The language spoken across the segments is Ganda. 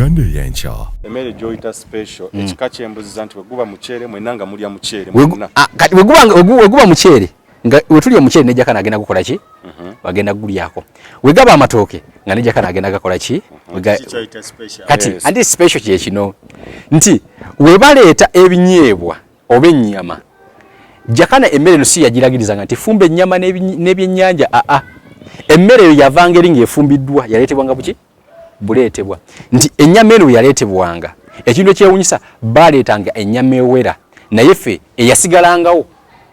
Uganda ey'enkya. Emmere gy'oyita special, ekika kyembuziza nti weguba muceere mwenna nga mulya muceere mwenna. Ah, kati weguba muceere nga wetulya omuceere ne Jakana agenda gukola ki? Bagenda gulyako. Wegaba amatooke nga ne Jakana agenda gakola ki? Kati anti special kye kino nti webaleeta ebinyeebwa oba ennyama, Jakana emmere eno si yagiragirizanga nti fumba ennyama n'ebyennyanja. Aa, emmere eyo yavanga eri ng'efumbiddwa, yaleetebwanga buki buleetebwa nti ennyama eno yaleetebwanga. Ekintu ekyewunyisa, baleetanga ennyama ewera, naye ffe eyasigalangawo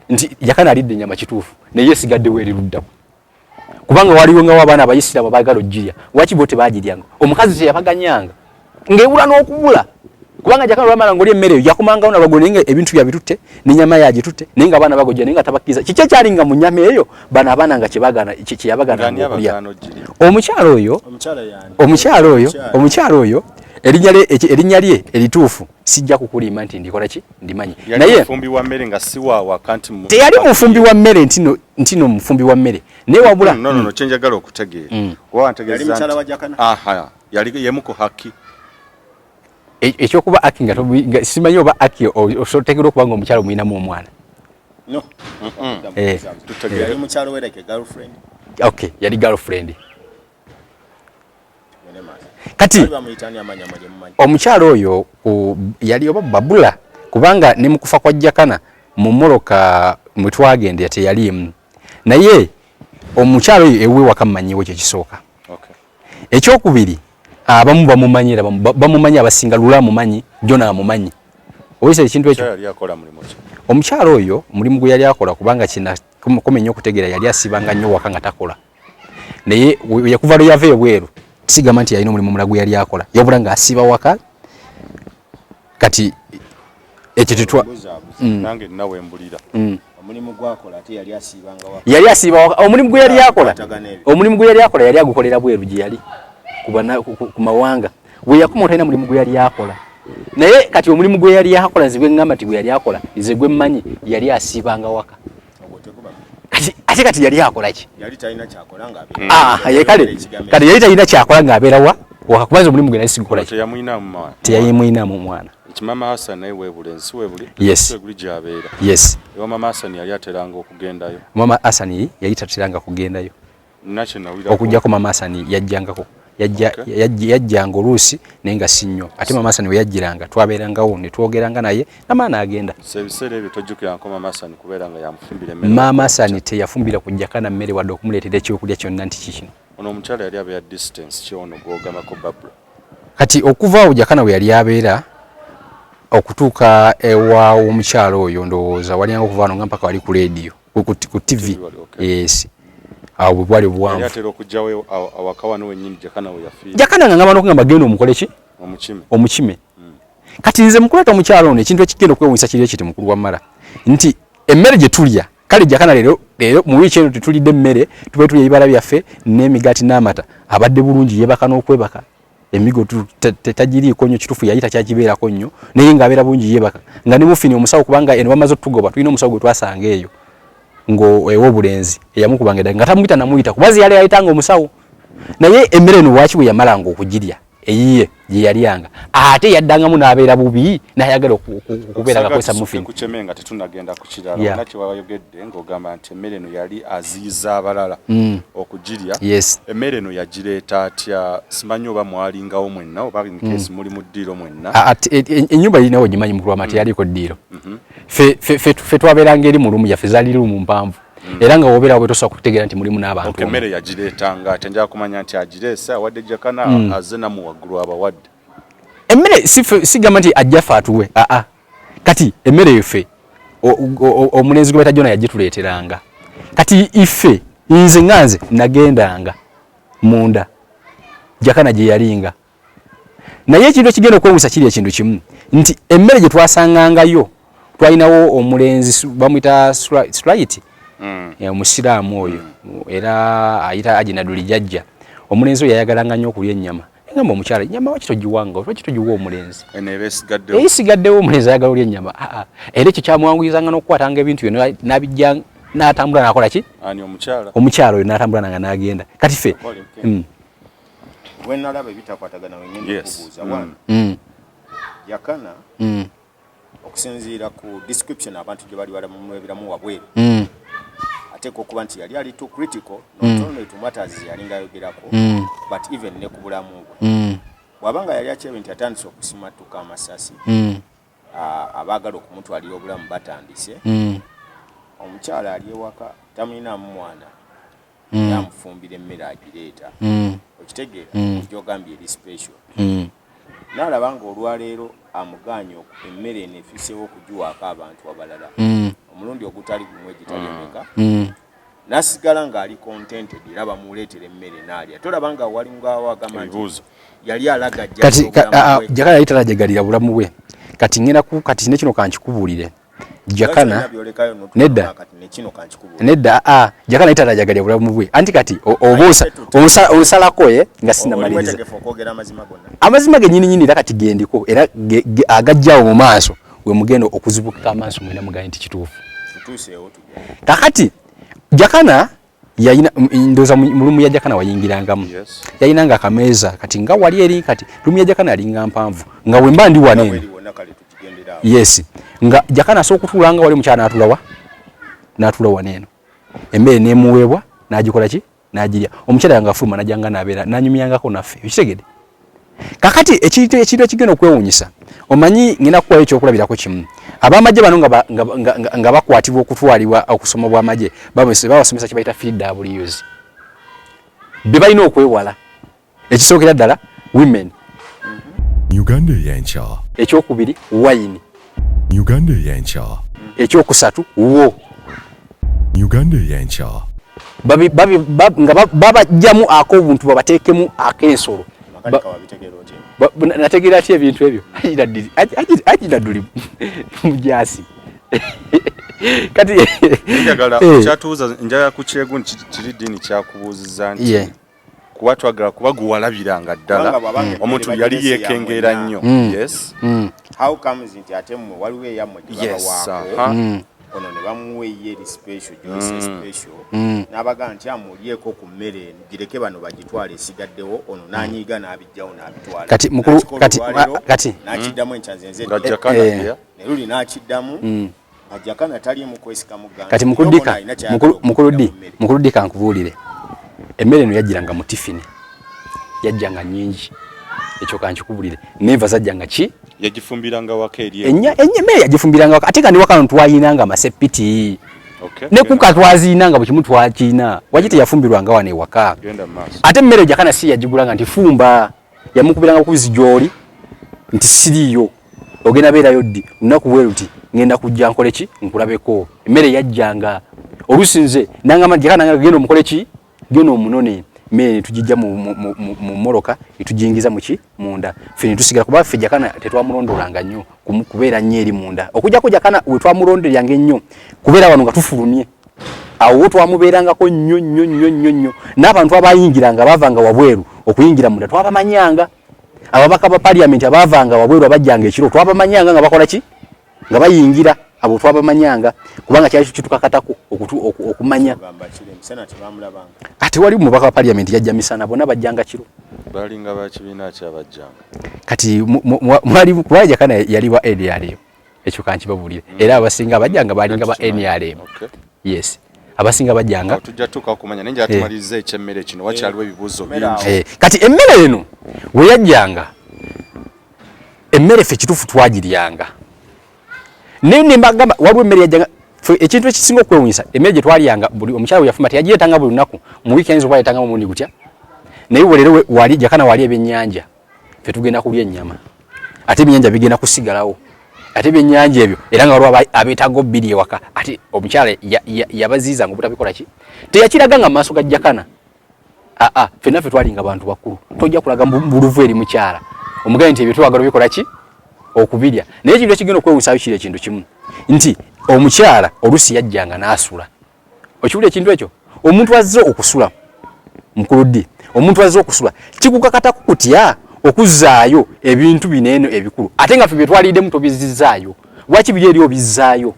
nti Jakana alidde ennyama kituufu, naye esigaddewo eri luddawo, kubanga waliwo ngawo abaana abayisiraamu abaagala ogirya. Waki bo tebagiryanga? Omukazi teyabaganyanga, ng'ebula n'okubula, kubanga Jakana olwamala ngaoli emmere eyo yakomangawo nalwaggulu, naye nga ebintu byabitutte n'ennyama yagitutte, naye nga abaana bagojja, naye nga tabakkiriza. Kiki ekyalinga mu nnyama eyo bano abaana nga kyeyabagaana okulya? Omukyalo oyo, omukyalo oyo, omukyalo oyo erinnya lye erituufu sijja kukulimba nti ndikola ki, ndimanyi. Naye teyali mufumbi wa mmere ntino mufumbi wa mmere, naye wabula No, no, no, kyenjagala okutegeera, kuba yali yemuko haki. Ekyokuba aki nga simanyi oba aki otegeera okuba nga omukyalo mulinamu omwana. No. Yali mukyalo we, like a girlfriend. Okay, yali girlfriend. Kati omukyalo oyo yali oba Babula, kubanga ne mukufa kwa Jakana mu mmotoka mwe twagendera teyaliimu, naye omukyalo oyo ewuwe waka mmanyiwo, kyekisooka. Ekyokubiri, abamu bamumanyi era bamumanyi, abasinga Lula amumanyi, Jona amumanyi. Oyisa ekintu ekyo, omukyalo oyo omulimu gwe yali akola, kubanga kinakomenya okutegeera, yali asibanga nnyo waka nga takola, naye yakuva lwe yava ebweru sigamba nti yalina omulimu omulala gwe yali akola, yabula ng'asiba waka. Kati ekyo tetwa Nange nawe mbulira. Omulimu gwakola, ate yali asiibanga waka? Yali asiiba waka. Omulimu gwe yali akola, omulimu gwe yali akola yali agukolera bweru gye yali ku mawanga. We yakoma talina mulimu gwe yali akola, naye kati omulimu gwe yali akola, nze gwe ŋŋamba nti gwe yali akola, nze gwe mmanyi, yali asiibanga waka. Kati ate kati yali akola ki? Ah, kale kati yali talina kyakola ng'abeera wa waka, kubanza omulimu gwe nali sigukola. Teyamuyinamu mwana. Mama Hassan naye webule ensi webuli. Yes. Webuli gyabeera. Yes. Ewa Mama Hassan yali ateranga okugendayo? Mama Hassan yali tateranga kugendayo. Okujjako Mama Hassan yajjangako, yajjanga oluusi, naye nga si nnyo. Ate Mama Hassan we yajjiranga twabeerangawo ne twogeranga naye, namala n'agenda. Ebiseera ebyo tojjukirangako Mama Hassan kubeera nga yamufumbira emmere? Mama Hassan teyafumbira ku Jakana mmere wadde okumuleetera ekyokulya kyonna nti kikino. Ono omukyala yali abeera distance ki ono gw'ogambako, Babula? Kati okuva awo Jakana we yali abeera okutuuka ewa omukyalo oyo, ndowooza walyanga okuva wano nga mpaka wali ku leediyo, ku TV. Yes, awo bwe bwali obuwanvu. Jakana nga ngamba nokugamba genda omukole ki, omukime. Kati nze mukuleeta omukyalo ono, ekintu ekigenda okwewunyisa kiri ekiti, mukulu wa Mara, nti emmere gye tulya, kale Jakana leero leero mu wiiki eno tetulidde emmere, tube tulya ebibala byaffe n'emigaati n'amata, abadde bulungi, yeebaka n'okwebaka, emigo tagiriiko nnyo. Kituufu yali takyagibeerako nnyo, naye ng'abeera bulungi, yeebaka nga ne mufini omusawo, kubanga eno bamaze otugoba, tulina omusawo gwe twasanga eyo ng'ewobulenzi eyamukubanga edda nga tamuyita namuyita kubazi yali ayitanga omusawo. Naye emmere eno waki bwe yamalanga okugirya eyiye gye yalyanga, ate yaddangamu n'abeera bubi n'ayagala okubeera nga akozesa mufini? Kukyeme nga tetunagenda ku kirala, ona kyewayogedde ng'ogamba nti emmere eno yali aziyiza abalala okugirya. Yes. Emmere eno yagireeta atya? Simanyi oba mwalingawo mwenna oba in case muli mu ddiiro mwenna. Ennyumba erinawo gimanyi, mukulu wama, teyaliko ddiiro. Ffe twabeeranga eri mu room yaffe, zaali room mpanvu, era nga wobeerawo bwe tosobola kutegeera nti mulimu n'abantu. Emmere yagireetanga ate njala kumanya nti agireese awadde Jakana, azze namu waggulu abawadde? Emmere sigamba nti ajja ffe atuwe, aa. Kati emmere yeffe omulenzi gwe bayita Jona yagituleeteranga. Kati ife, nze nga nze nagendanga munda Jakana gye yalinga, naye ekintu ekigenda okwewusa kiri ekintu kimu nti emmere gye twasangangayo, twalinawo omulenzi bamuyita Sulaiti, omusiraamu oyo, era ayita Ajinaduli jajja. Omulenzi oyo yayagalanga nnyo okulya ennyama. Ngamba omukyala, ennyama waki togiwanga, lwaki togiwa omulenzi eyisigaddewo? Omulenzi ayagala olya ennyama. Era ekyo kyamwanguyizanga n'okukwatanga ebintu byonna n'abijja n'atambula n'akola ki, omukyala oyo n'atambula nanga n'agenda. Kati ffe Wenalaba ebitakwatagana wengenda okubuuza. One, Jakana okusinziira ku description abantu gye bali balamubiramu wabweru, ateekwa okuba nti yali ali too critical, not only to matters yalinga ayogerako, but even ne ku bulamu bwe. Bw'aba nga yali akyebe nti atandise okusimattuka amasasi, abaagala okumutwalira obulamu batandise, omukyala ali ewaka tamulinamu mwana, yamufumbira emmere agireeta, okitegeera, gyogambye eri special, naalaba nga olwaleero amugaanye emmere eno efiiseewo okugiwaako abantu abalala omulundi ogutali gumu egitali emeka, n'asigala ng'ali contented era bamuleetera emmere n'alya. Tolaba nga walingawo agamba nti yali alagajja? Kati Jakana yali talajagalira bulamu bwe. Kati ngenda ku kati ne kino kankikubuulire, Jakana nedda, nedda, a Jakana yali talajagalira bulamu bwe. Anti kati oba onsalako ye nga sinamaliriza amazima genyini nyini, era kati gendiko era agajjawo mu maaso we mugenda okuzibuka amaaso mwena mugaye nti kituufu. Kakati Jakana yayina, ndowooza mu room ya Jakana wayingirangamu, yayinanga akameeza kati nga wali eri. Kati room ya Jakana yalinga mpanvu, nga wemba ndi wano eno, yes, nga Jakana asobola okutuula nga wali omukyala n'atulawa, n'atuula wano eno, emmere nemuweebwa n'agikola ki, n'agirya. Omukyala nga afuluma najanga n'abeera n'anyumyangako naffe, okitegedde? Kakati ekintu ekigenda okwewuunyisa, omanyi ngenda kukuwayo ekyokulabirako kimu. Abamagye bano nga bakwatibwa okutwalibwa okusoma bw'amagye, babasomesa kye bayita 3 Ws bye balina okwewala. Ekisookera ddala, women. Uganda Eyenkya. Ekyokubiri, wine. Uganda Eyenkya. Ekyokusatu, wo. Uganda Eyenkya. Nga babajjamu ak'obuntu babateekemu ak'ensolo. Nategeera ki ebintu ebyo? Agiradduli mujasi kati. Njagala kyatuuza, njagala ku kyegu kiri ddiini kyakubuuziza nti kuba twagala kuba guwalabiranga ddala omuntu yali yeekengeera nnyo. Yes. How comes nti ate mmwe waliwo eyammwe gye babawaako, ono ne bamuwa eyo eri special, gyose special, n'abagaa nti amulyeko ku mmere eno, gireke bano bagitwala esigaddewo, ono n'anyiiga n'abijjawo n'abitwala? Kati mukulu, kati n'akiddamu enkya nze nga Jakana ne luli n'akiddamu nga Jakana taliimu kwesika muganda. Kati mukulu Dika, mukulu D, mukulu Dika, nkubuulire, emmere eno yajjiranga mu tifini, yajjanga nnyingi, ekyo kankikubulire. Nenva zajjanga ki? Yagifumbiranga waka eri? Enya emmere yagifumbiranga waka, ate kandi waka twayinanga amasepiti ne kuka twaziinanga, buli kimu twakiina. Waki teyafumbirwanga wano ewaka? Genda mu maaso. Ate emmere Jakana si yagigulanga nti fumba, yamukubiranga bukubizi gy'oli nti siriiyo, ogenda beerayo ddi, lunaku bwe luti ngenda kujja nkole ki, nkulabeko. Emmere yajjanga oluusi nze nangamba, Jakana nangamba genda omukole ki, genda omunone. Emmere netugijja mu mmotoka netugiyingiza muki munda, ffe netusigala, kuba ffe Jakana tetwamulondolanga nnyo kubeera nnyo eri munda, okujjako Jakana we twamulonderanga ennyo kubeera wano nga tufulumye, awo wo twamubeerangako nnyo nnyo nnyo nnyo nnyo. N'abantu abayingiranga baavanga wabweru okuyingira munda twabamanyanga, ababaka ba parliament abaavanga wabweru abajjanga ekiro twabamanyanga nga bakola ki, nga bayingira, abo twabamanyanga kubanga kyali kitukakatako okumanya. Ogamba kiri emisana tebamulabanga? Ate wali mubaka wa parliament yajja misana, bonna bajjanga kiro. Balinga ba kibiina kyabajjanga. Kati mwali kuba Jakana yali wa NRM, ekyo kankibabulire, era abasinga bajjanga balinga ba NRM. Yes, abasinga bajjanga. Tujja tuuka okumanya, naye njagala tumalirize ekyemmere kino, wakyaliwo ebibuuzo bingi. Kati emmere eno we yajjanga, emmere ffe kituufu twagiryanga, naye nembagamba waliwo emmere yajjanga ffe ekintu ekisinga okwewunyisa, emmere gye twalyanga buli omukyala we yafumba teyagireetanga buli lunaku, mu wiiki ayinza okuba yaleetanga omulundi gutya, naye bwe leero wali Jakana wali ebyennyanja, ffe tugenda kulya ennyama, ate ebyennyanja bigenda kusigalawo, ate ebyennyanja ebyo era nga waliwo abeetaaga obbiri ewaka, ate omukyala yabaziizanga obutabikola ki, teyakiraga nga mu maaso ga Jakana. Aa, ffenna ffe twalinga bantu bakulu, tojja kulaga buluvu eri mukyala omugaye nti ebyo twagala obikola ki, okubirya. Naye ekintu ekigenda okwewuusayo kiri ekintu kimu nti omukyala oluusi yajjanga n'asula. Okiwulira ekintu ekyo? Omuntu azze okusula, mukulu ddi, omuntu azze okusula kikukakatako kutya okuzzaayo ebintu bino eno ebikulu, ate nga ffe bye twaliddemu tobizzizaayo? Lwaki biri eri obizzaayo?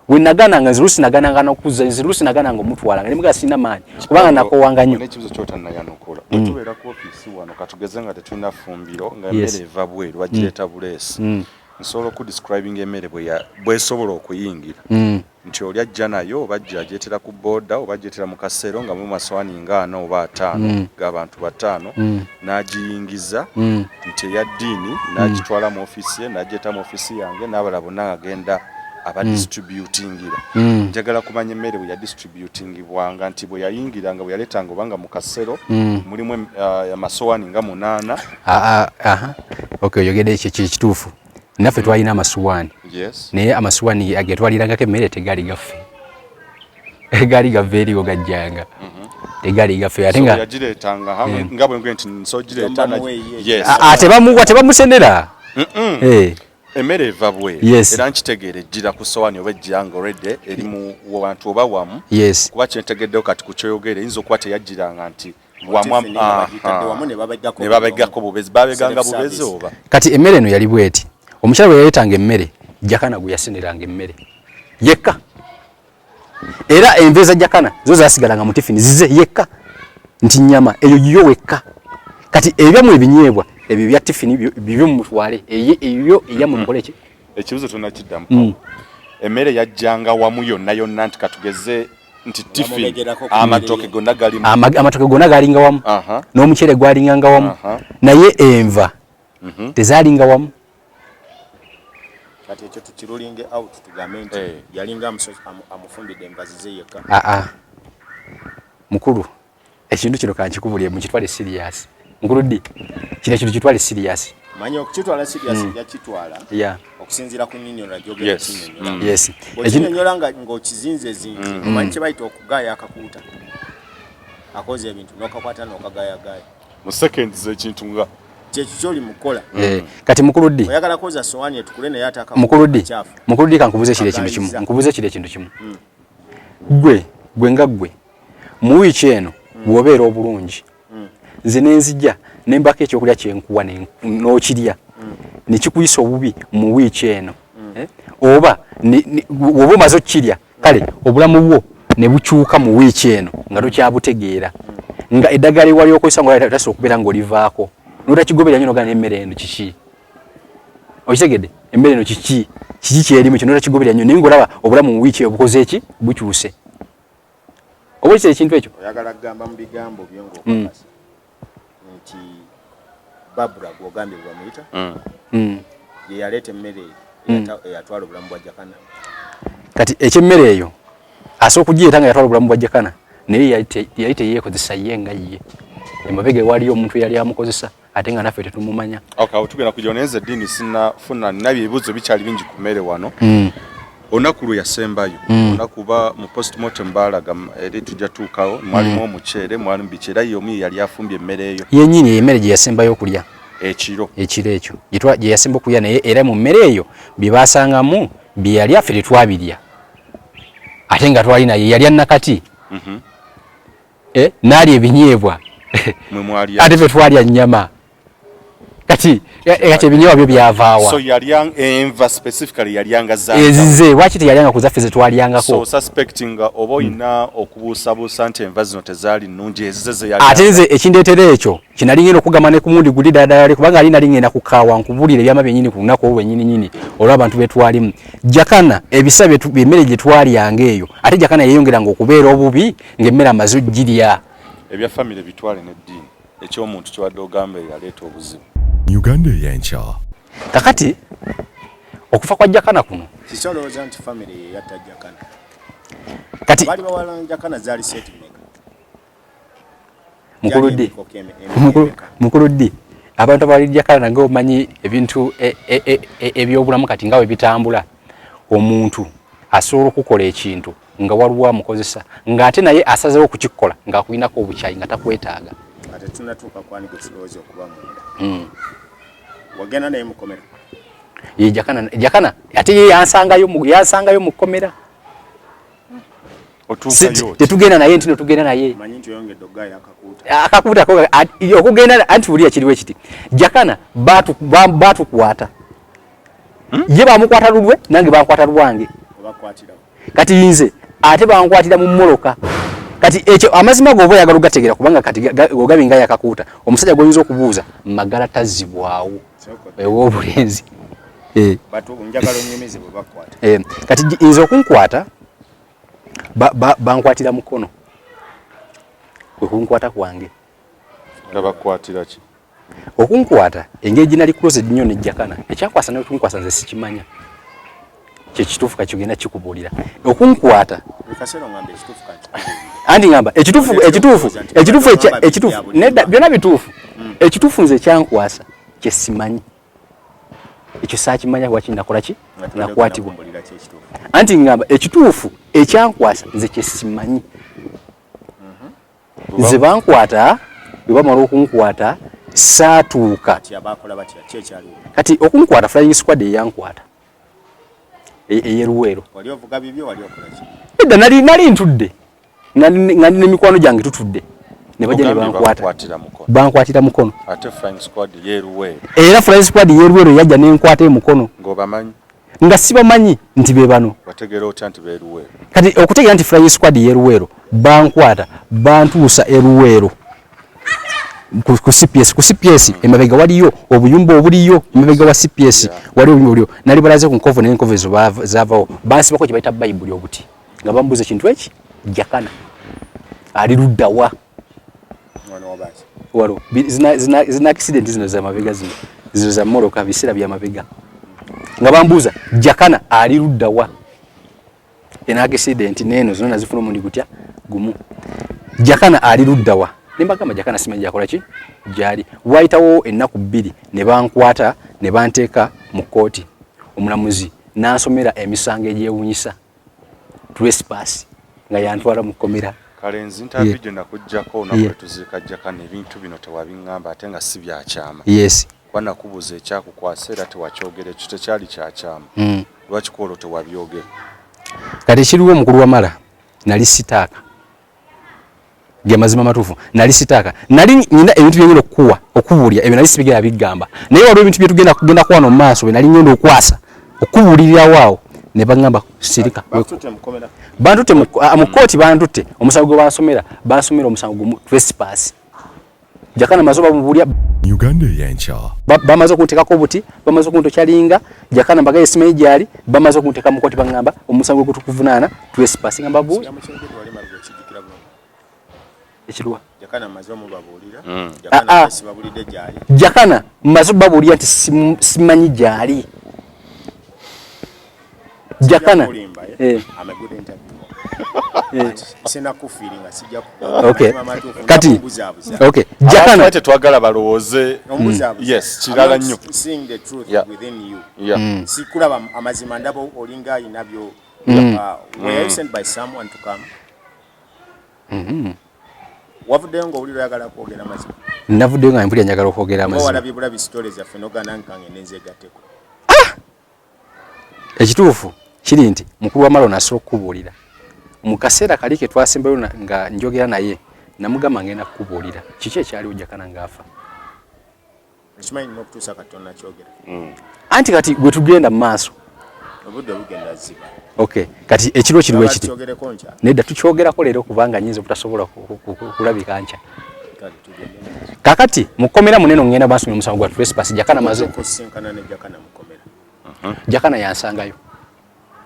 We nagananga nze lusi nagananga n'okuzza, nze lusi nagananga omutwala nga ne mugamba sirina maanyi kubanga nakowanga nnyo. N'ekibuzo ky'otannayanukula, bwe tubeera ku ofiisi wano katugeze nga tetulina ffumbiro, nga emmere eva bweru bagireeta buleesi, nsobola okudescribinga emmere bw'esobola okuyingira nti oli ajja nayo oba ajja agyetera ku booda oba agyetera mu kaseero nga mulimu masowaani nga 4 oba 5 g'abantu 5, n'agiyingiza nti eya ddiini n'agitwala mu ofiisi ye n'agyeta mu ofiisi yange n'abalala bonna ng'agenda abadistributingira. Njagala kumanya emmere bwe yadistributingibwanga nti bwe yayingiranga bwe yaleetanga obanga mu kasero mulimu amasowaani nga 8. Okay, oyogedde ekyo kituufu. Naffe twalina amasuwaani. Naye amasuwaani agetwalirangako emmere tegaali gaffe. Gaali gava eriwo gajjanga. Tegaali gaffe ate nga yagireetanga nga bwe nti nsogireeta. Tebamuwa, tebamusenera. Emmere eva bweru. Era nkitegeera ejjira ku ssowaani oba ejjira nga already eri mu bantu oba wamu. Kuba kyentegeddeho kati ku kyoyogera eyinza okuba teyajjiranga nti wamu ne babeggako bubezi, babeganga bubezi oba. Kati emmere eno yali bweti. Omukyala bwe yaleetanga emmere, Jakana gwe yaseneranga emmere yekka. Era enve za Jakana zo zasigalanga mu tifini zize yekka, nti nnyama eyo yiyo wekka. Kati ebyamu ebinyeebwa ebyo bya tifini bibyo mumutwale, eyo eyammwe mukole ki? Ekibuzo tonnakiddamu. Emmere yajjanga wamu yonna yonna nti katugeze nti tiffin amatooke gonna galimu. Amatooke gonna galinga wamu. N'omuceere gwalinganga wamu. Naye enva tezalinga wamu. Kati ekyo tukirulinge out tugambe nti yalinga amufumbidde enva zize yekka. Mukulu, ekintu kino kankikubulire mukitwale serious. Mukulu ddi? Kino ekintu kitwale serious. Manyi okukitwala serious yakitwala. Okusinziira ku nnyonnyola gy'ogenda kinnyonnyola. Bw'okinnyonnyola ng'okizinze zinze, omanyi kye bayita okugaaya akakuuta. Akoze ebintu n'okakwata n'okagaayagaaya. Mu seconds ekintu nga kyekyo ky'oli mukola. Kati mukulu ddi? Oyagala kwoza sowaani etukule naye ate akakuuta kacaafu. Mukulu ddi kankubuze kiri ekintu kimu. Nkubuze kiri ekintu kimu. Gwe nga ggwe mu wiiki eno bw'obeera obulungi, nze ne nzija ne mbako ekyokulya kye nkuwa n'okirya ne kikuyisa obubi mu wiiki eno, oba bw'oba omaze okukirya kale obulamu bwo ne bukyuka mu wiiki eno nga tokyabutegeera, nga eddagala ewali okozesa nga otasobola okubeera ng'olivaako n'otakigoberera nnyo n'ogamba emmere eno kiki, okitegedde emmere eno kiki, kiki kyerimu kino n'otakigoberera nnyo, naye ng'olaba obulamu mu wiiki eyo bukoze ki, bukyuse. Oba ekyo ekintu ekyo oyagala kugamba mu bigambo byo ng'okakasa nti Barbara gw'ogambye bwe bamuyita ye yaleeta emmere eyatwala obulamu bwa Jakana. Kati eky'emmere eyo asobola okugireeta nga yatwala obulamu bwa Jakana, naye yali teyeekozesa ye nga ye. Emabega waliyo omuntu eyali amukozesa ate nga naffe tetumumanya. Okay, awo tugenda kujja naye nze eddiini sinnafuna, nina ebibuuzo bikyali bingi ku mmere wano. Olunaku lwe yasembayo, olunaku ba mu postmortem baalaga eri tujja tuukawo, mwalimu omuceere, mwalimu biki, era ye omu ye yali afumbye emmere eyo. Yennyini emmere gye yasembayo okulya. Ekiro. Ekiro ekyo gye yasemba okulya, naye era mu mmere eyo bye baasangamu bye yalya ffe tetwabirya. Ate nga twali naye yalya nakati. N'alya ebinyeebwa. Ate ffe twalya nnyama. Kati ebinyeebwa byo byavaawa. So yalya enva specifically yalyanga za ezize, lwaki teyalyanga ku zaffe ze twalyangako? So suspecting oba olina okubuusabuusa nti enva zino tezaali nnungi ezize ze yalyanga. Ate nze ekindeetera ekyo kinali ngenda okugamba ne ku mundi guli ddala ddala kubanga ali nali ngenda kukaawa nkubulira ebyama byennyini ku lunaku olwo lwennyini nnyini olw'abantu be twalimu. Jakana ebisa emmere gye twalyanga eyo, ate Jakana yeeyongeranga okubeera obubi ng'emmere amaze ogirya. Ebya famire bitwale n'eddiini. Eky'omuntu ky'obadde ogamba eyaleeta obuzibu. Uganda ey'enkya. Kakati okufa kwa Jakana kuno. Kiki olowooza nti famire ye yatta Jakana? Kati baali bawala Jakana zaali seti mmeka? Mukulu ddi abantu abali Jakana nga omanyi ebintu eby'obulamu kati nga bwe bitambula, omuntu asobola okukola ekintu nga waliwo amukozesa ng'ate naye asazeewo okukikola ng'akulinako obukyayi nga takwetaaga. Ate tunatuuka kwani gwe tulowooza okuba munda. Wagenda naye mukomera? Ye Jakana ate ye yansangayo mu kkomera. Tetugenda naye nti tugenda naye. Manyi nti oyongedde okugaaya akakuuta. Akakuuta ko okugenda anti wulira kiriwo ekiti. Jakana baatukwata. Ye bamukwata lulwe nange bankwata lwange. Obakwatirawo. Kati nze ate bankwatira mu mmoloka. Kati ekyo amazima goba oyagala ogategeera, kubanga kati ogabinga yakakuuta omusajja gwoyinza okubuuza Magala tazzibwawo ew'obulenzi. Kati nze okunkwata bankwatira mukono, kwe kunkwata kwange. Nga bakukwatira ki? Okunkwata engeri gye nali close nnyo ne Jakana, ekyankwasa n'okunkwasa nze sikimanya kyekituufu, kakigenda kikubuulira. Okunkwata anti ngamba ekituufu, ekituufu, ekituufu, ekituufu nedda, byonna bituufu. Ekituufu nze ekyankwasa kyesimanyi, ekyo saakimanya lwaki nakola ki, nakwatibwa. Anti ngamba ekituufu ekyankwasa nze kyesimanyi. Nze bankwata, bwe bamala okunkwata saatuuka. Kati okunkwata flying squad eyankwata ey'eruweero edda nali ntudde nga ndi n'emikwano gyange tutudde ne bajja ne bankwata, bankwatira mukono. Era flying squad y'eruweero yajja nenkwata emukono nga sibamanyi nti be bano. Kati okutegeera nti flying squad y'eruweero bankwata bantuusa eruweero ku CPS. Ku CPS emabega waliyo obuyumba obuliyo emabega wa CPS, waliyo obuyumba obuliyo. Nali balaze ku nkovu, naye enkovu ezo zaavawo. Bansibako kye bayita bayibuli obuti, nga bambuuza ekintu eki, Jakana ali luddawa? Waliwo zina accident zino zamabega, zino zino za mmotoka, biseera bya mabega, nga bambuuza Jakana ali luddawa. Eno accident neeno zino nazifuna omundi gutya gumu. Jakana ali luddawa? Ne mbagamba Jakana simanyi gyakola ki gyali. Wayitawo ennaku 2 ne bankwata ne banteeka mu kkooti, omulamuzi n'ansomera emisango egyewunyisa, trespass, nga yantwala mu kkomera. Kalenzi, interview gye nakuggyako olunaku lwe tuziika Jakana, ebintu bino tewabiŋŋamba ate nga si byakyama. Kuba nakubuuza ekyakukwasa era tewakyogera, ekyo tekyali kyakyama. Lwaki ku olwo tewabyogera? Kati ekiriwo omukulu wamala nali sitaaka, ge mazima matuufu, nali sitaaka. Nali nina ebintu byengenda okukuwa okubuulira, ebyo nali sibigenda bigamba, naye waliwo ebintu byetugenda kugenda kuwano mu maaso bwe nali ngenda okwasa okubuulirirawo awo ne baŋŋamba sirika. Bantutte mu kkooti, bantutte omusango gwe bansomera, bansomera omusango gumu, trespass. Jakana maze bamubuulya Uganda eyenkya. Bamaze okunteekako obuti, bamaze okuntokyalinga Jakana mbagaye simanyi gyali, bamaze okunteeka mu kkooti, baŋŋamba omusango gwe gutukuvunaana trespass, nga mbabuulya ekiruwa. Jakana maze babuulira nti simanyi gyali Jakana. Kati okay, Jakana tetwagala balowooze. Yes, kirala nnyo. Sikulaba amazima, ndaba olinga ayina byo. Were you sent by someone to come? Wavuddeyo ng'owulira oyagala kwogera mazima? Navuddeyo nga mpulira njagala okwogera amazima. Walabye bulabi stories zaffe n'ogaana nkange nenzeegatteko? Ekituufu kiri nti mukulu wa Malo nasobola okukubuulira mu kaseera kali ke twasembayo nga njogera naye, namugamba ngenda kukubuulira kiki ekyaliwo Jakana ng'afa. Nkimanyi n'okutuusa kati tonakyogera. Anti kati gwe tugenda mu maaso. Obudde bugenda ziba. Okay, kati ekiro kiriwo ekiti nedda tukyogerako leero kubanga nyinza obutasobola kulabika nkya. Kakati mukomera munene ngenda basomye omusango gwa trespass. Jakana maze kusinkana ne Jakana mukomera. Jakana yansangayo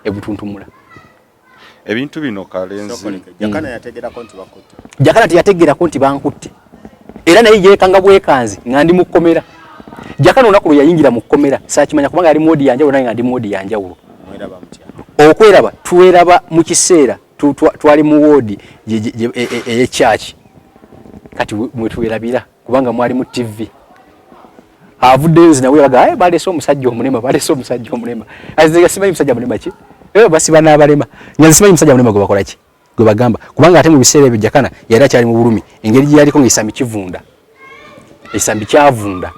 ebutuntumula. Ebintu bino Kalenzi. Jakana yategerako nti bakutte? Jakana teyategerako nti bankutte, era naye yeekanga bwekanzi nga ndi mu kkomera. Jakana olunaku lwe yayingira mu kkomera saakimanya kubanga yali mu wodi yanjawulo, naye nga ndi mu wodi yanjawulo. Okweraba tweraba mu kiseera twali mu woodi ey'ekyaki, kati mwe twerabira kubanga mwali mu TV. Avuddeyo nze nawe baga baleese omusajja omulema, baleese omusajja omulema. Azinga simanyi musajja mulema ki, basiba n'abalema, nga nze simanyi musajja mulema gwe bakola ki gwe bagamba, kubanga ate mu biseera ebyo Jakana yali akyali mu bulumi engeri gye yaliko ng'ekisambi kivunda, ekisambi kyavunda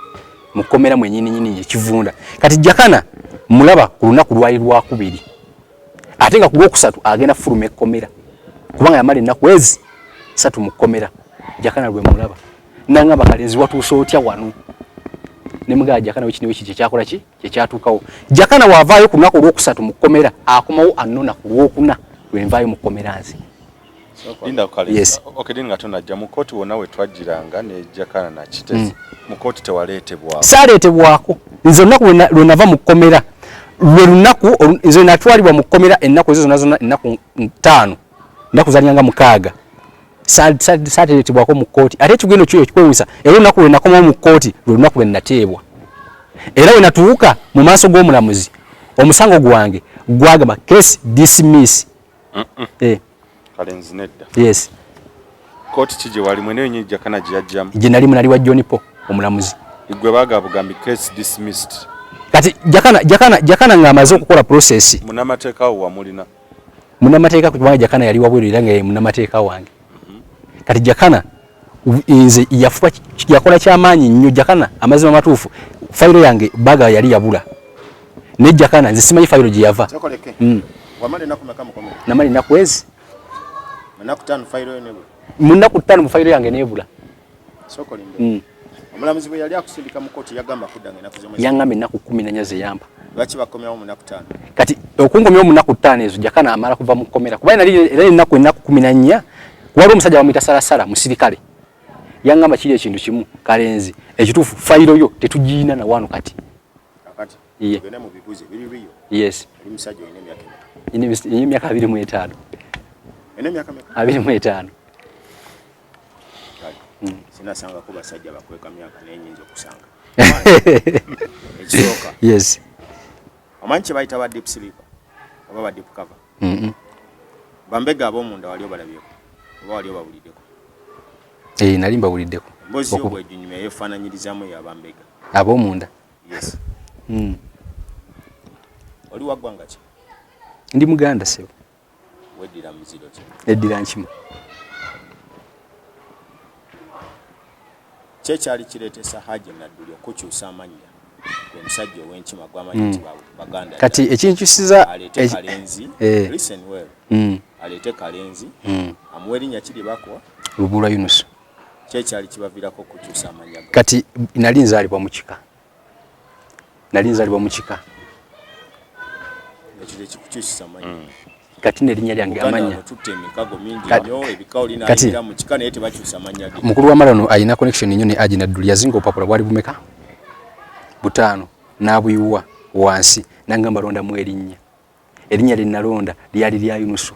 mu kkomera mwennyini nyini ekivunda. Kati Jakana mulaba ku lunaku lwali lwakubiri, ate nga ku lwokusatu agenda fuluma ekkomera kubanga yamala ennaku ezi 3 mu kkomera. Jakana lwe mulaba nangamba, Kalenzi, watuuse otya wano? Ne mugamba, Jakana, wekini weki kyekyakola ki kyekyatuukawo. Jakana waavaayo ku lunaku olwokusatu mu kkomera, akomawo annona ku lwokuna. Lwenvaayo mu kkomera nze. Linda kale. Yes. Okay, Linda tonajja mu kooti wonna we twajjiranga ne Jakana na Kitezi. Mu kooti tewaleetebwako. Saaleetebwako. Nze olunaku lwe nava mu kkomera lwe lunaku nze natwalibwa mu kkomera ennaku ezo zonna zonna, ennaku 5, ennaku zalinganga 6. Saateetebwako mu kkooti. Ate ekigendo kyo ekikwewuunyisa, era olunaku lwe nakomawo mu kkooti lwe lunaku lwe nateebwa. Era we natuuka mu maaso g'omulamuzi, omusango gwange gwagamba case dismiss. Kalenzi nedda. Yes. Kooti ki gye walimu nayo nyingi Jakana gye yajjamu? Gye nalimu nali wa John Paul omulamuzi. Gwe baagaba bugambi case dismissed. Kati Jakana ng'amaze okukola process. Munnamateeka wo wamulina? Munnamateeka kubanga Jakana yali wabweru era nga ye munnamateeka wange. Kati Jakana nze yafuba yakola kyamaanyi nnyo. Jakana amazima matuufu fayiro yange baga yali yabula. Ne Jakana nze simanyi fayiro gye yava. Wamala ennaku meka mukomera? Namala ennaku ezi. Ennaku 5 fayiro yo nebula. Mu nnaku 5 mu fayiro yange nebula. Soko linde. Omulamuzi bwe yali akusindika mu kkooti yagamba kudda ng'ennaku z'omwezi. Yangamba ennaku 14 ze yampa. Lwaki bakomyawo mu nnaku 5? Kati okunkomyawo mu nnaku 5 ezo Jakana amala kuva mu kkomera. Kuba nali era ennaku 14 waliwo omusajja bamuyita Salasala musirikale. Yangamba kiri ekintu kimu Kalenzi ekituufu fayiro yo tetugiyina na wano kati. Kakati tugende mu bibuuzo ebiri real. Yes. Oli musajja olina emyaka emeka? Nina emyaka 25. Olina emyaka meka? 25. Sinasangako basajja bakweka myaka naye nnyinza okusanga. Ekisooka. Yes. Omanyi kye bayita ba deep sleeper oba ba deep cover? Bambega ab'omunda wali obalabyeko oba wali obawuliddeko? Nali mbawuliddeko. Emboozi yo bw'eginyumya yeefaananyirizaamu ey'abambega. Ab'omunda? Yes. Oli wa ggwanga ki? Ndi Muganda ssebo. Weddira muziro ki? Neddira Nkima. Ki ekyali kireetesa Haji Nadduli okukyusa amannya gwe omusajja ow'Enkima gw'amanyi nti Baganda Kati ekinkyusiza aleete Kalenzi, listen well, aleete Kalenzi, amuwe erinnya ki lye bakuwa? Lubulwa Yunus. Ki ekyali kibaviirako okukyusa amannya go? Kati nali nzaalibwa mu kika. Nali nzaalibwa mu kika. Ekyo tekikukyusisa amannya. Kati n'erinnya lyange amannya. Tutta emikago mingi nnyo, ebika oli n'ayingira mu kika naye tebakyusa mannya ge. Mukulu wa Malano alina connection nnyo ne Haji Nadduli, yazinga obupapula bwali bumeka? 5 n'abuyiwa wansi n'angamba londamu erinnya. Erinnya lye nalonda lyali lya Yunusu.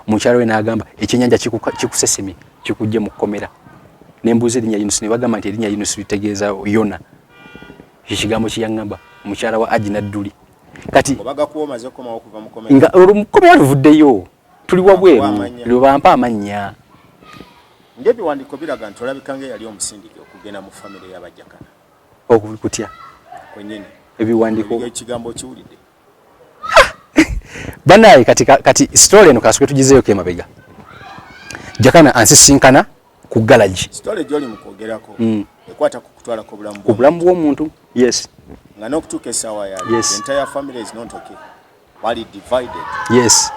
Mukyala we n'agamba ekyennyanja kikusesemye kikujje mu kkomera. Ne mbuuza erinnya Yunusu ne bagamba nti erinnya Yunusu litegeeza Yona. Ekyo kigambo kye yaŋŋamba mukyala wa Haji Nadduli. Kati nga olwo mu kkomera tuvuddeyo tuli wabweru lwe bampa amannya. Ng'ebiwandiiko biraga nti olabika ng'eyali omusindike okugenda mu famire y'Abajakana. Okutya? Kwennyini. Ebiwandiiko. Ekigambo okiwulidde? Banaye kati story eno kasooke tugizeeyoko emabega. Jakana ansisinkana ku garage. Story gy'oli mu kwogerako ekwata ku kutwalako obulamu bw'omuntu. Obulamu bw'omuntu, yes. Nga n'okutuuka essaawa ya leero, the entire family is not okay. Bali divided. Yes.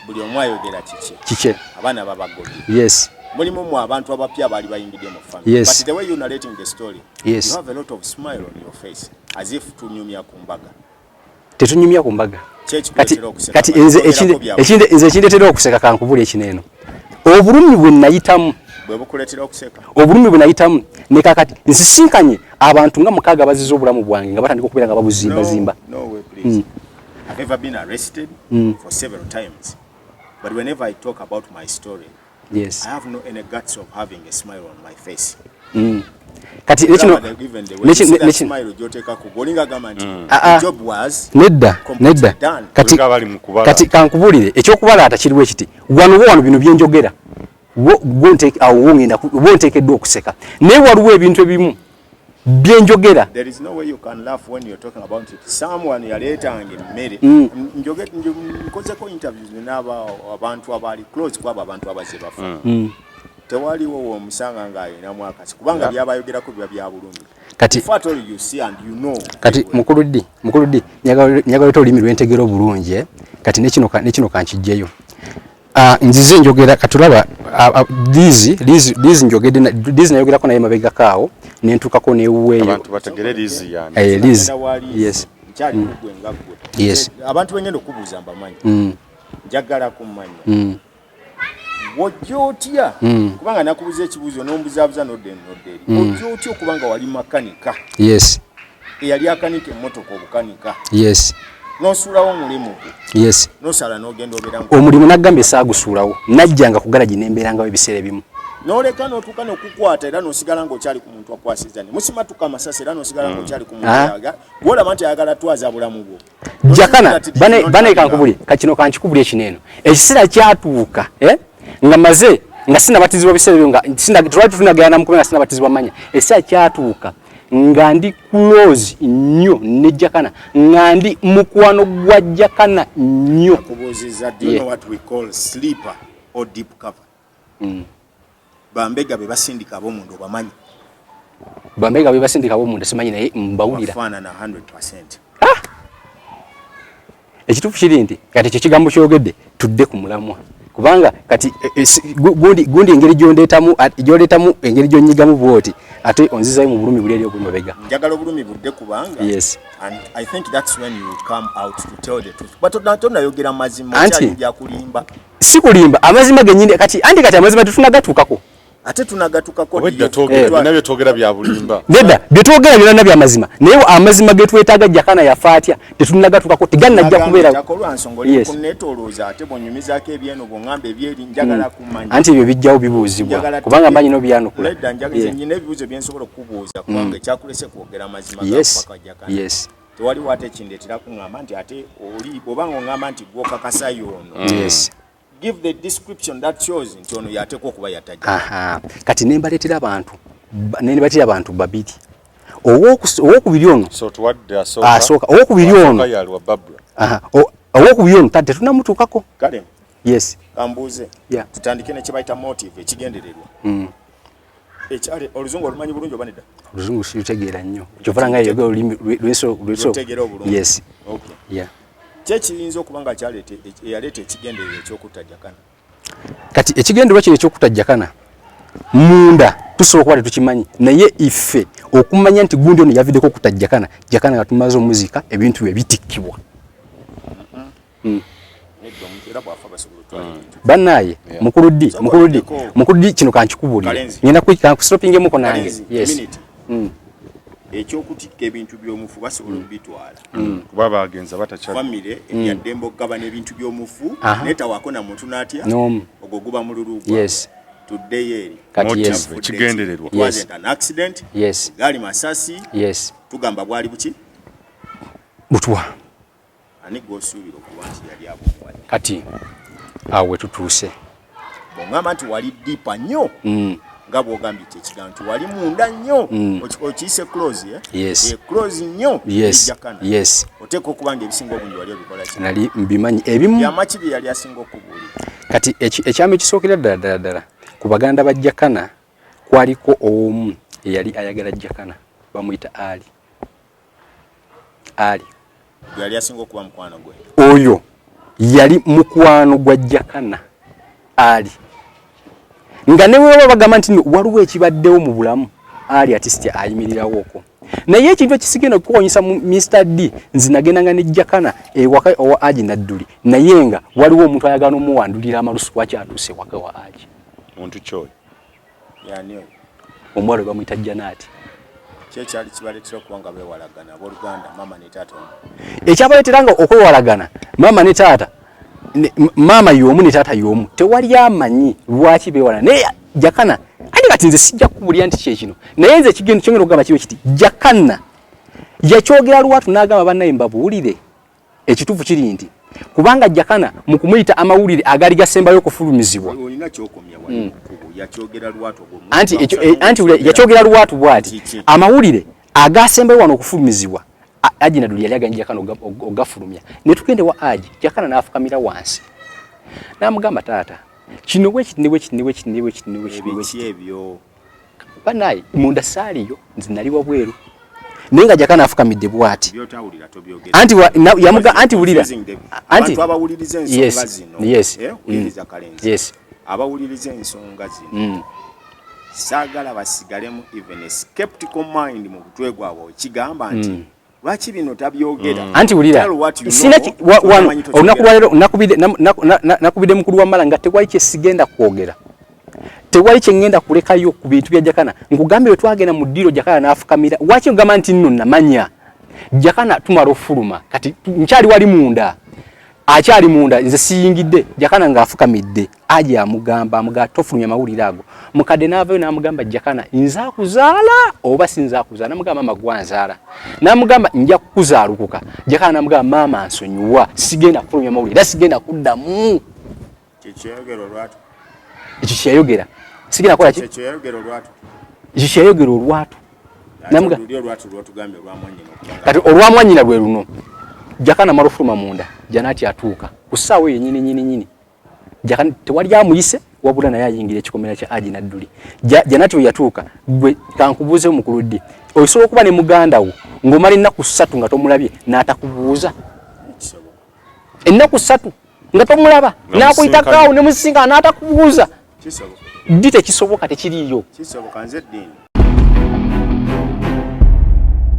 Buli omu ayogera kikye. Kikye. Abaana babagobye. Yes. Mulimu mu abantu abapya abaali bayingidde mu family. Yes. But the way you narrating the story, yes, you have a lot of smile on your face as if tunyumya ku mbaga. Tetunyumya ku mbaga. Kati nze ekindeetera okuseka kankubula ekineeno. Obulumi bwe nayitamu. Bwe bukuleetera okuseka. Obulumi bwe nayitamu ne kakati nsisinkanye abantu nga 6 bazize obulamu bwange nga batandika okubeera nga babuzimbazimba. No way, please. I've ever been arrested for several times. But whenever I talk about my story, yes, I have no any guts of having a smile on my face. Kati nekino nedda nedda kati kankubulire ekyokubalaata kiriwo ekiti wano wano bino byenjogera awo nteekeddwa okuseka naye waliwo ebintu ebimu byenjogera. There is no way you can laugh when you're talking about it. Someone yaleetanga emmere. Nkozeko interviews n'aba abantu abaali close kwabo abantu abazze bafa. Tewaliwo w'omusanga ng'alinamu akasi kubanga by'abayogerako biba bya bulumi. Kati If at all you see and you know. Kati mukulu ddi njagala olulimi lwentegera obulungi kati nekino kankijjeyo. Nzize njogera katulaba Lizi njogedde Lizi nayogerako naye mabegako awo ne ntuukako n'ewuweeyo. Abantu bategere Lizi yani. Lizi. Yes. Nkyali kugwe nga ggwe. Yes. Abantu bengenda okubuuza mbamanyi. Njagala kumanya wojja otya, kubanga nakubuza ekibuuzo n'ombuzaabuza nodda eno nodda eri. Ojja otya okubanga wali makanika? Yes. Eyali akanika emmotoka obukanika. Yes. N'osuulawo omulimu gwo. Yes. N'osala n'ogenda obeera omulimu. Nagambye saagusuulawo, najjanga ku garagi nembeerangawo ebiseera ebimu. N'oleka n'otuuka n'okukwata era n'osigala ng'okyali ku muntu akwasiza ne musimatuka amasasi, era n'osigala ng'okyali ku muntu gw'olaba nti ayagala twaza bulamu bwo. Jakana bane kankubuli kakino kankikubuli ekino eno ekiseera kyatuuka nga maze nga sinabatizibwa biseera ebyo nga twali tutunagana mukube nga sinabatizibwa manya. Ekiseera kyatuuka nga ndi close nnyo ne Jakana, nga ndi mukwano gwa Jakana nnyo. Nakubuuziza, do you know what we call sleeper or deep cover? Bambega be basindika ab'omunda, obamanyi? Bambega be basindika ab'omunda simanyi, naye mbawulira. Bafaanana 100%. Ekituufu kiri nti kati ekyo kigambo kyogedde, tudde ku mulamwa, kubanga kati gundi engeri gyondeetamu engeri gyonyigamu bwoti ate onzizayo mu bulumi buli eri obuli mabega. Njagala obulumi budde kubanga Yes. and I think that's when you come out to tell the truth, but tonayogera mazima. Anti- okyali byakulimba. Si kulimba, amazima gennyini. Kati anti kati amazima tetunagatuukako. Ate tunagatukako. Obwedda twogera byonna byetwogera bya bulimba. Nedda, byetwogera byonna byamazima, naye amazima getwetaaga, Jakana yafa atya, tetunagatukako, tegannajja kubeera. Lwansonga oli kunneetoolooza, ate bw'onyumizaako ebyeno bw'oŋŋamba ebyeri, njagala kumanya. Anti ebyo bijjawo bibuuzibwa, kubanga mbanyi n'obyanukula. Nedda, nyina ebibuuzo byensobola okukubuuza, kubanga ekyakulese kwogera amazima gapaka Jakana. Tewaliwo ate ekindeetera kuŋŋamba nti ate oli bw'obanga oŋŋamba nti gw'okakasayo ono, give the description that shows nti ono yateekwa okuba yatajja. Aha. Kati nembaleetera abantu nembaleetera abantu babiri, owokubiri ono. So tuwadde asooka. Asooka owokubiri ono. Asooka yaliwa Babra. Aha, owokubiri ono tetunamutuukako. Kale. Yes. Kambuuze. Yeah. Tutandike ne kyebayita motive, ekigendererwa. Ekyali oluzungu olumanyi bulungi oba nedda? Oluzungu sirutegeera nnyo, kyova nga yeyogera olulimi lwenso. Lutegeera obulungi. Yes. Okay. Yeah. Ki ekiyinza okuba nga kyaleeta eyaleeta ekigendererwa ekyokutta Jakana? Kati ekigendererwa kino ekyokutta Jakana munda tusobola okuba tetukimanyi, naye ife okumanya nti gundi ono yaviddeko okutta Jakana, Jakana nga tumaze omuziika, ebintu bye bitikkibwa. Nedda, omuntu era bw'afa basobola otwala ebintu. Bannaaye, mukulu ddi, Sooka mukulu ddi, oddeko. Mukulu ddi, kino kankikubuulire. Kalenzi. Ngenda kankusitopingemuko nange. Kalenzi, Yes. minute. Ekyokutikka ebintu by'omufu basobola okubitwala. Kuba bagenza batakyali. Famire yaddembe okugabana ebintu by'omufu, naye tawaako na muntu n'atya. N'omu. Ogwo guba mululu gwabwe. Tuddeyo eri. Kati Motive, yes. ekigendererwa. It wasn't an accident. Gaali masasi. Tugamba bwali buki? Butwa. Ani gw'osuubira okuba nti yali abumuwadde? Kati awo we tutuuse. Bw'oŋŋamba nti wali deeper nnyo, nga bw'ogambye nti ekigambo nti wali munda nnyo, okiyise close, eh? Yes. Eh, close nnyo. Jakana. Oteekwa okuba nga ebisinga obungi wali obikola ki? Nali mbimanyi ebimu. Byamaki bye yali asinga okubuulira? Kati ekyama ekisookera ddala ddala ddala ku baganda ba Jakana, kwaliko omu eyali ayagala Jakana, bamuyita Ali. Ali yali asinga okuba mukwano gwe. Oyo yali mukwano gwa Jakana Ali, nga ne bwe bagamba nti no waliwo ekibaddewo mu bulamu, Ali artist ayimirirawo okwo. Naye ekintu ekisigenda okukuwonyesa mu Mr D, nze nagendanga ne Jakana ewaka owa Aji Nadduli, naye nga waliwo omuntu ayagala n'omuwandulira amalusu lwaki atuuse ewaka wa Aji. Muntu kyoyo? Yani oyo? Omuwala we bamuyita Janaati. Ki ekyali kibaleetera okuba nga beewalagana abooluganda, maama ne taata omu? Ekyabaleetera nga okwewalagana maama ne taata, maama y'omu ne taata y'omu, tewali amanyi lwaki beewala. Naye Jakana andi kati nze sijja kukubulira nti kyekino, naye nze ekigendo kyongera okugamba kibe kiti, Jakana yakyogera lwatu n'agamba, bannaye mbabuulire ekituufu kiri nti kubanga Jakana mu kumuyita amawulire agaali gasembayo okufulumizibwa. Olina kyokomya wali mu kkubo, yakyogera lwatu ogwo omuntu Anti ekyo anti bamusaba wulira, yakyogera lwatu bw'ati. Kiki? Amawulire agasembayo wano okufulumizibwa, Aji Nadduli yali aganye Jakana ogafulumya, ne tugende wa Aji. Jakana n'afukamira wansi n'amugamba, taata, kino bwekiti ne bwekiti ne bwekiti ne bwekiti ne bwekiti ne Ebiki bwekiti. ebyo? Banaye, munda saaliyo, nze nali wabweru, naye nga Jakana afukamidde bw'ati. Byotawulira tobyogera. Anti yamuga anti wulira anti Abantu abawuliriza ensonga zino, wuliriza Kalenzi, abawuliriza ensonga zino, saagala basigalemu even a skeptical mind mu butwe gwabwe ekigamba nti. Lwaki bino tabyogera? Anti wulira, sina wano olunaku lwaleero nakubidde mukulu wa Mala nga tewali kyesigenda kwogera, tewali kyengenda kulekayo ku bintu bya Jakana. Nkugambye bwe twagenda mu ddiiro, Jakana n'afukamira. Waki ngamba nti nno namanya Jakana tumala ofuluma, kati nkyali wali munda, akyali munda, nze siyingidde. Jakana ng'afukamidde, aja amugamba, amugamba tofulumya mawulire ago. Mukadde n'avayo n'amugamba, Jakana, nze akuzaala oba si nze akuzaala? Namugamba, mama gwanzaala. Namugamba, nja kukuzaalukuka. Jakana namugamba, maama nsonyiwa, sigenda kufulumya mawulire era sigenda kuddamu. Ekyo kyeyayogera, sigenda kukola ki? Ekyo kyeyayogera olwatu. Kati olwamwanyina lwe luno. Jakana mala ofuluma munda, Janati atuuka ku ssaawa eyo nyini nyini nyini. Jakana tewali amuyise, wabula naye ayingira ekikomera kya Aji Nadduli. Janati we yatuuka, gwe kankubuuze mukulu ddi osobola okuba ne muganda wo ng'omala ennaku 3 nga tomulabye n'atakubuuza? Ennaku 3 nga tomulaba, n'akuyitako ne musisinga n'atakubuuza, ddi? Tekisoboka, tekiriiyo.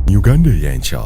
Uganda Eyenkya.